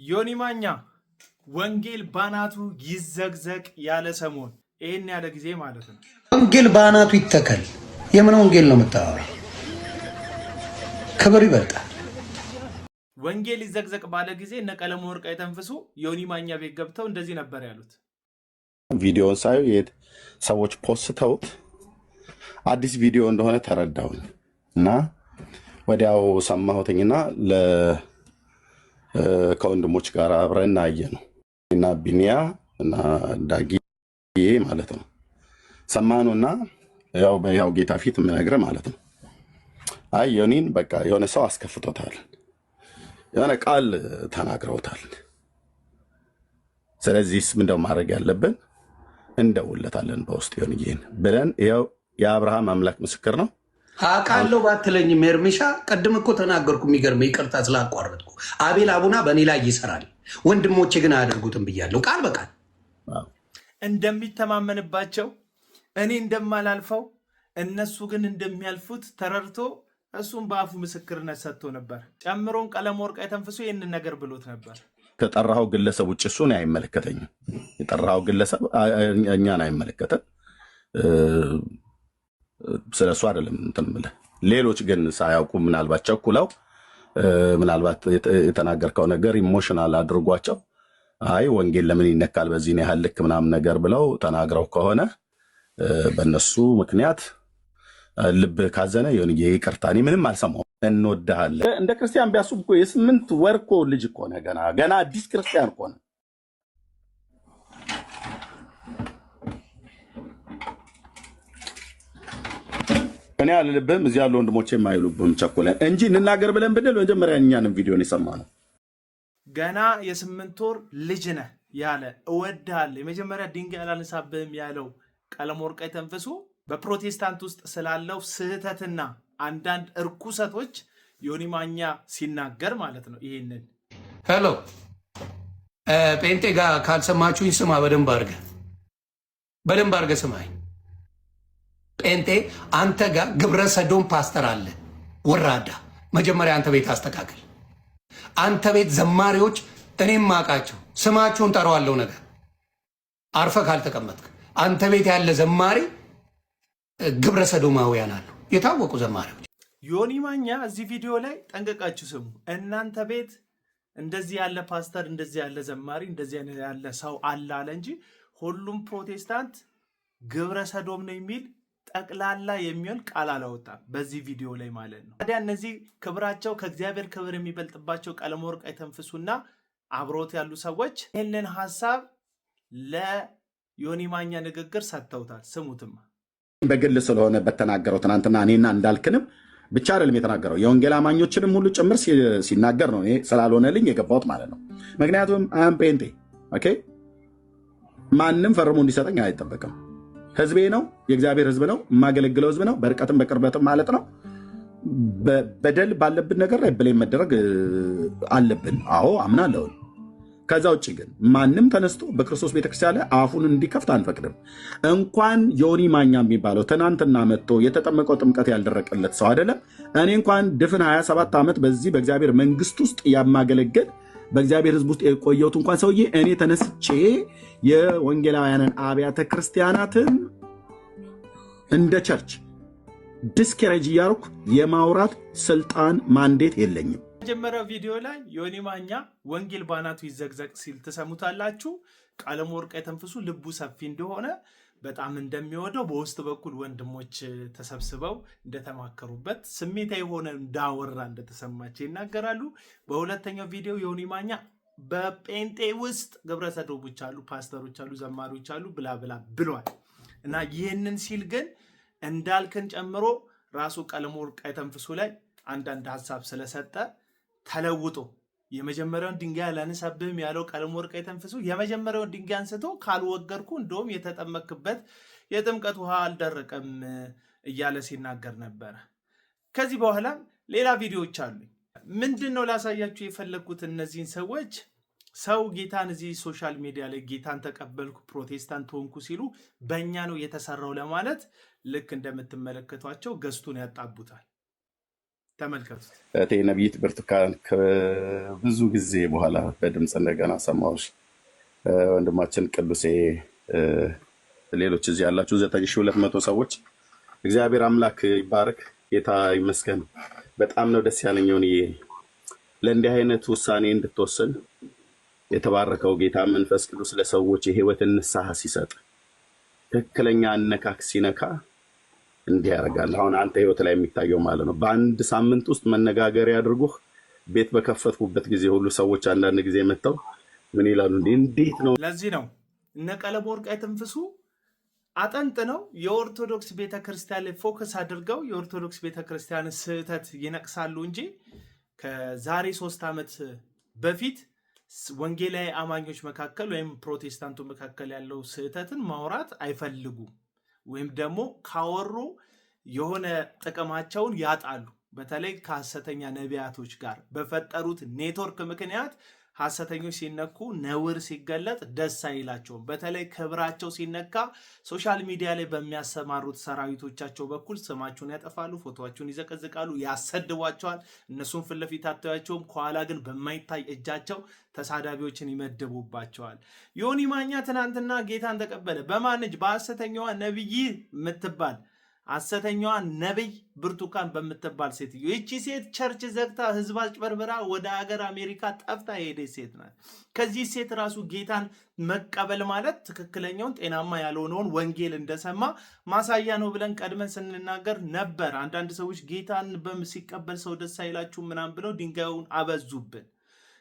ዮኒ ማኛ ወንጌል ባናቱ ይዘግዘቅ ያለ ሰሞን ይህን ያለ ጊዜ ማለት ነው። ወንጌል ባናቱ ይተከል። የምን ወንጌል ነው የምታወራው? ክብር ይበልጣል። ወንጌል ይዘግዘቅ ባለ ጊዜ እነ ቀለመ ወርቅ አይተንፍሱ ዮኒ ማኛ ቤት ገብተው እንደዚህ ነበር ያሉት። ቪዲዮን ሳዩ ሰዎች ፖስተውት አዲስ ቪዲዮ እንደሆነ ተረዳሁኝ እና ወዲያው ሰማሁትኝና ከወንድሞች ጋር አብረን አየ ነው እና ቢኒያ እና ዳጊ ማለት ነው ሰማኑና ያው በያው ጌታ ፊት የምነግርህ ማለት ነው። አይ ዮኒን በቃ የሆነ ሰው አስከፍቶታል፣ የሆነ ቃል ተናግረውታል። ስለዚህ ምንድነው ማድረግ ያለብን? እንደውለታለን በውስጥ ዮኒዬን ብለን ይኸው የአብርሃም አምላክ ምስክር ነው። አውቃለሁ ባትለኝም ኤርሚሻ፣ ቅድም እኮ ተናገርኩ። የሚገርምህ ይቅርታ ስላቋረጥኩ፣ አቤል አቡና በእኔ ላይ ይሰራል፣ ወንድሞቼ ግን አያደርጉትም ብያለሁ ቃል በቃል። እንደሚተማመንባቸው እኔ እንደማላልፈው እነሱ ግን እንደሚያልፉት ተረድቶ እሱም በአፉ ምስክርነት ሰጥቶ ነበር። ጨምሮን ቀለም ወርቅ አይተንፍሱ ይህንን ነገር ብሎት ነበር። ከጠራኸው ግለሰብ ውጭ እሱን አይመለከተኝም። የጠራኸው ግለሰብ እኛን አይመለከተን። ስለ እሱ አይደለም እንትን የምልህ። ሌሎች ግን ሳያውቁ ምናልባት ቸኩለው ምናልባት የተናገርከው ነገር emotional አድርጓቸው አይ ወንጌል ለምን ይነካል በዚህን ያህል ልክ ምናምን ነገር ብለው ተናግረው ከሆነ በእነሱ ምክንያት ልብ ካዘነ ይሁን ይቅርታ፣ እኔ ምንም አልሰማሁም። እንወድሃለን። እንደ ክርስቲያን ቢያስቡ እኮ የ8 ወር እኮ ልጅ እኮ ነህ፣ ገና ገና አዲስ ክርስቲያን እኮ ነህ። እኔ አልልብህም፣ እዚህ ያሉ ወንድሞቼ የማይሉብህም ቸኩለን እንጂ እንናገር ብለን ብንል መጀመሪያ እኛንም ቪዲዮን የሰማነው ገና የ8 ወር ልጅ ነህ ያለ እወድሃለሁ፣ የመጀመሪያ ድንጋይ አላነሳብህም ያለው ቀለም ወርቅ አይተንፍሱ በፕሮቴስታንት ውስጥ ስላለው ስህተትና አንዳንድ እርኩሰቶች ዮኒ ማኛ ሲናገር ማለት ነው። ይህንን Hello ጴንጤ ጋር ካልሰማችሁኝ ስማ፣ በደንብ አድርገህ በደንብ አድርገህ ስማኝ። ጴንጤ አንተ ጋር ግብረ ሰዶም ፓስተር አለ፣ ወራዳ። መጀመሪያ አንተ ቤት አስተካክል። አንተ ቤት ዘማሪዎች እኔም ማቃቸው ስማችሁን ጠራዋለሁ። ነገር አርፈህ ካልተቀመጥክ አንተ ቤት ያለ ዘማሪ ግብረ ሰዶማውያን አሉ፣ የታወቁ ዘማሪዎች። ዮኒ ማኛ እዚህ ቪዲዮ ላይ ጠንቀቃችሁ ስሙ። እናንተ ቤት እንደዚህ ያለ ፓስተር፣ እንደዚህ ያለ ዘማሪ፣ እንደዚህ ያለ ሰው አለ አለ እንጂ ሁሉም ፕሮቴስታንት ግብረ ሰዶም ነው የሚል ጠቅላላ የሚሆን ቃል አላወጣም በዚህ ቪዲዮ ላይ ማለት ነው። ታዲያ እነዚህ ክብራቸው ከእግዚአብሔር ክብር የሚበልጥባቸው ቀለመ ወርቅ አይተንፍሱና አብሮት ያሉ ሰዎች ይህንን ሀሳብ ለዮኒ ማኛ ንግግር ሰጥተውታል። ስሙትማ። በግል ስለሆነ በተናገረው ትናንትና እኔና እንዳልክንም ብቻ አይደለም የተናገረው የወንጌል አማኞችንም ሁሉ ጭምር ሲናገር ነው። እኔ ስላልሆነልኝ የገባሁት ማለት ነው። ምክንያቱም I'm ጴንጤ okay፣ ማንም ፈርሞ እንዲሰጠኝ አይጠበቅም። ህዝቤ ነው፣ የእግዚአብሔር ህዝብ ነው፣ የማገለግለው ህዝብ ነው፣ በርቀትም በቅርበትም ማለት ነው። በደል ባለብን ነገር ላይ blame መደረግ አለብን። አዎ አምናለሁ። ከዛ ውጭ ግን ማንም ተነስቶ በክርስቶስ ቤተክርስቲያን ላይ አፉን እንዲከፍት አንፈቅድም። እንኳን ዮኒ ማኛ የሚባለው ትናንትና መጥቶ የተጠመቀው ጥምቀት ያልደረቀለት ሰው አይደለም። እኔ እንኳን ድፍን 27 ዓመት በዚህ በእግዚአብሔር መንግስት ውስጥ የማገለግል በእግዚአብሔር ህዝብ ውስጥ የቆየሁት እንኳን ሰውዬ እኔ ተነስቼ የወንጌላውያንን አብያተ ክርስቲያናትን እንደ church discourage እያደረኩ የማውራት ስልጣን mandate የለኝም። መጀመሪያው ቪዲዮ ላይ ዮኒ ማኛ ወንጌል ባናቱ ይዘግዘቅ ሲል ትሰሙታላችሁ። ቀለም ወርቅ አይተንፍሱ ልቡ ሰፊ እንደሆነ በጣም እንደሚወደው በውስጥ በኩል ወንድሞች ተሰብስበው እንደተማከሩበት ስሜታዊ የሆነ እንዳወራ እንደተሰማቸው ይናገራሉ። በሁለተኛው ቪዲዮ ዮኒ ማኛ በጴንጤ ውስጥ ግብረ ሰዶሞች አሉ፣ ፓስተሮች አሉ፣ ዘማሪዎች አሉ blah blah ብሏል እና ይህንን ሲል ግን እንዳልክን ጨምሮ ራሱ ቀለም ወርቅ አይተንፍሱ ላይ አንዳንድ ሀሳብ ስለሰጠ ተለውጦ የመጀመሪያውን ድንጋይ አላነሳብህም ያለው ቀለም ወርቅ አይተንፍሱ የመጀመሪያውን ድንጋይ አንስቶ ካልወገርኩ እንደውም የተጠመክበት የጥምቀት ውሃ አልደረቀም እያለ ሲናገር ነበረ። ከዚህ በኋላም ሌላ ቪዲዮዎች አሉ። ምንድን ነው ላሳያችሁ የፈለግኩት እነዚህን ሰዎች ሰው ጌታን እዚህ social media ላይ ጌታን ተቀበልኩ ፕሮቴስታንት ሆንኩ ሲሉ በእኛ ነው የተሰራው ለማለት ልክ እንደምትመለከቷቸው ገዝቱን ያጣቡታል። ተመልከቱት። እህቴ ነቢይት ብርቱካን ከብዙ ጊዜ በኋላ በድምፅ እንደገና ሰማሁሽ። ወንድማችን ቅዱሴ፣ ሌሎች እዚህ ያላችሁ 9200 ሰዎች እግዚአብሔር አምላክ ይባረክ። ጌታ ይመስገን። በጣም ነው ደስ ያለኝ ሆንዬ፣ ለእንዲህ አይነት ውሳኔ እንድትወስን የተባረከው ጌታ መንፈስ ቅዱስ ለሰዎች የህይወትን ንስሐ ሲሰጥ፣ ትክክለኛ አነካክ ሲነካ እንዲህ ያደርጋል። አሁን አንተ ህይወት ላይ የሚታየው ማለት ነው። በአንድ ሳምንት ውስጥ መነጋገሪያ አድርጎህ ቤት በከፈትኩበት ጊዜ ሁሉ ሰዎች አንዳንድ ጊዜ መጥተው ምን ይላሉ? እንዴ እንዴት ነው ለዚህ ነው እነ ቀለመወርቅ አይተንፍሱ አጠንጥነው የኦርቶዶክስ ቤተክርስቲያን ላይ focus አድርገው የኦርቶዶክስ ቤተክርስቲያን ስህተት ይነቅሳሉ እንጂ ከዛሬ 3 ዓመት በፊት ወንጌላዊ አማኞች መካከል ወይም ፕሮቴስታንቱ መካከል ያለው ስህተትን ማውራት አይፈልጉም። ወይም ደግሞ ካወሩ የሆነ ጥቅማቸውን ያጣሉ። በተለይ ከሐሰተኛ ነቢያቶች ጋር በፈጠሩት ኔትወርክ ምክንያት ሐሰተኞች ሲነኩ፣ ነውር ሲገለጥ ደስ አይላቸውም። በተለይ ክብራቸው ሲነካ social media ላይ በሚያሰማሩት ሰራዊቶቻቸው በኩል ስማቸውን ያጠፋሉ፣ ፎቶቸውን ይዘቀዝቃሉ፣ ያሰድቧቸዋል። እነሱን ፊት ለፊት አታያቸውም። ከኋላ ግን በማይታይ እጃቸው ተሳዳቢዎችን ይመድቡባቸዋል። ዮኒ ማኛ ትናንትና ጌታን ተቀበለ። በማን እጅ? በሐሰተኛዋ ነቢይ የምትባል፣ ሐሰተኛዋ ነቢይ ብርቱካን በምትባል ሴትዮ። ይቺ ሴት church ዘግታ፣ ህዝብ አጭበርብራ ወደ ሀገር አሜሪካ ጠፍታ የሄደች ሴት ናት። ከዚህ ሴት ራሱ ጌታን መቀበል ማለት ትክክለኛውን ጤናማ ያልሆነውን ወንጌል እንደሰማ ማሳያ ነው ብለን ቀድመን ስንናገር ነበር። አንዳንድ ሰዎች ጌታን ሲቀበል ሰው ደስ አይላችሁም ምናምን ብለው ድንጋዩን አበዙብን።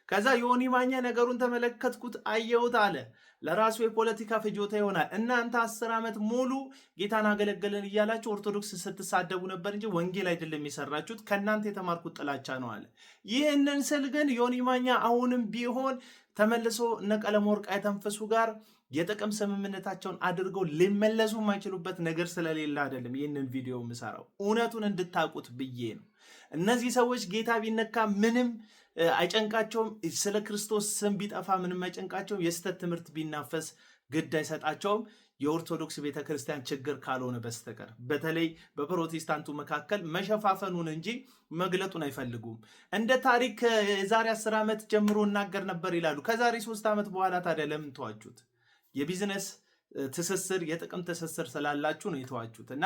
ከዛ ዮኒ ማኛ ነገሩን ተመለከትኩት፣ አየሁት አለ። ለራሱ የፖለቲካ ፍጆታ ይሆናል። እናንተ 10 ዓመት ሙሉ ጌታን አገለገለን እያላችሁ ኦርቶዶክስ ስትሳደቡ ነበር እንጂ ወንጌል አይደለም የሰራችሁት። ከእናንተ የተማርኩት ጥላቻ ነው አለ። ይህንን ስል ግን ዮኒ ማኛ አሁንም ቢሆን ተመልሶ እነ ቀለመወርቅ አይተንፍሱ ጋር የጥቅም ስምምነታቸውን አድርገው ሊመለሱ የማይችሉበት ነገር ስለሌለ አይደለም ይህንን ቪዲዮ የምሰራው፣ እውነቱን እንድታውቁት ብዬ ነው። እነዚህ ሰዎች ጌታ ቢነካ ምንም አይጨንቃቸውም። ስለ ክርስቶስ ስም ቢጠፋ ምንም አይጨንቃቸውም። የስህተት ትምህርት ቢናፈስ ግድ አይሰጣቸውም። የኦርቶዶክስ ቤተክርስቲያን ችግር ካልሆነ በስተቀር በተለይ በፕሮቴስታንቱ መካከል መሸፋፈኑን እንጂ መግለጡን አይፈልጉም። እንደ ታሪክ የዛሬ 10 ዓመት ጀምሮ እናገር ነበር ይላሉ። ከዛሬ 3 ዓመት በኋላ ታዲያ ለምን ተዋችሁት? የቢዝነስ ትስስር፣ የጥቅም ትስስር ስላላችሁ ነው የተዋችሁት። እና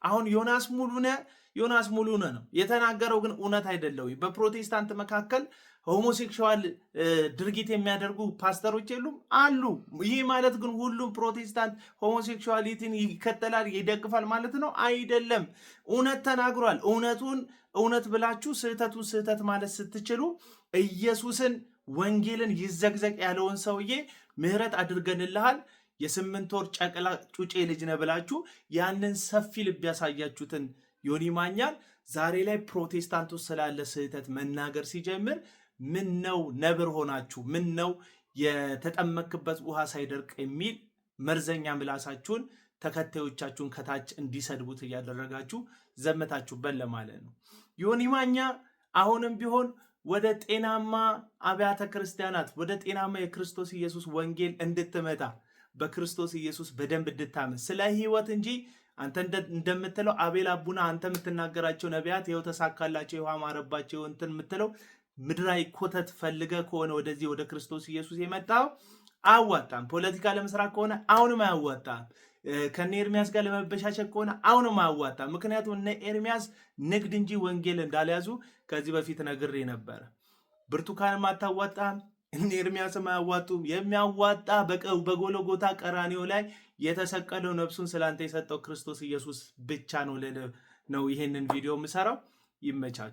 አሁን ዮናስ ሙሉነህ ዮናስ ሙሉነህ ነው የተናገረው፣ ግን እውነት አይደለም። በፕሮቴስታንት መካከል homosexual ድርጊት የሚያደርጉ ፓስተሮች የሉም? አሉ። ይህ ማለት ግን ሁሉም ፕሮቴስታንት homosexuality ን ይከተላል፣ ይደግፋል ማለት ነው? አይደለም። እውነት ተናግሯል። እውነቱን እውነት ብላችሁ ስህተቱን ስህተት ማለት ስትችሉ ኢየሱስን ወንጌልን ይዘቅዘቅ ያለውን ሰውዬ ምህረት አድርገንልሃል፣ የ8 ወር ጨቅላ ጩጬ ልጅ ነህ ብላችሁ ያንን ሰፊ ልብ ያሳያችሁትን ዮኒ ማኛን ዛሬ ላይ ፕሮቴስታንቱ ስላለ ስህተት መናገር ሲጀምር ምን ነው ነብር ሆናችሁ፣ ምን ነው የተጠመክበት ውሃ ሳይደርቅ የሚል መርዘኛ ምላሳችሁን ተከታዮቻችሁን ከታች እንዲሰድቡት እያደረጋችሁ ዘመታችሁበት ለማለት ነው። ዮኒ ማኛ አሁንም ቢሆን ወደ ጤናማ አብያተ ክርስቲያናት፣ ወደ ጤናማ የክርስቶስ ኢየሱስ ወንጌል እንድትመጣ፣ በክርስቶስ ኢየሱስ በደንብ እንድታምን፣ ስለ ህይወት እንጂ አንተ እንደምትለው አቤል አቡና፣ አንተ የምትናገራቸው ነቢያት ይኸው ተሳካላቸው፣ ይኸው አማረባቸው እንትን የምትለው ምድራዊ ኮተት ፈልገህ ከሆነ ወደዚህ ወደ ክርስቶስ ኢየሱስ የመጣው አያዋጣም። ፖለቲካ ለመስራት ከሆነ አሁንም አያዋጣም። ከነ ኤርሚያስ ጋር ለመበሻሸቅ ከሆነ አሁንም አያዋጣም። ምክንያቱም እነ ኤርሚያስ ንግድ እንጂ ወንጌል እንዳልያዙ ከዚህ በፊት ነግሬ ነበረ። ብርቱካንም አታዋጣም፣ እነ ኤርሚያስም አያዋጡም። የሚያዋጣ በጎልጎታ ቀራንዮ ላይ የተሰቀለው፣ ነፍሱን ስላንተ የሰጠው ክርስቶስ ኢየሱስ ብቻ ነው። ነው ይሄንን ቪዲዮ የምሰራው። ይመቻችሁ።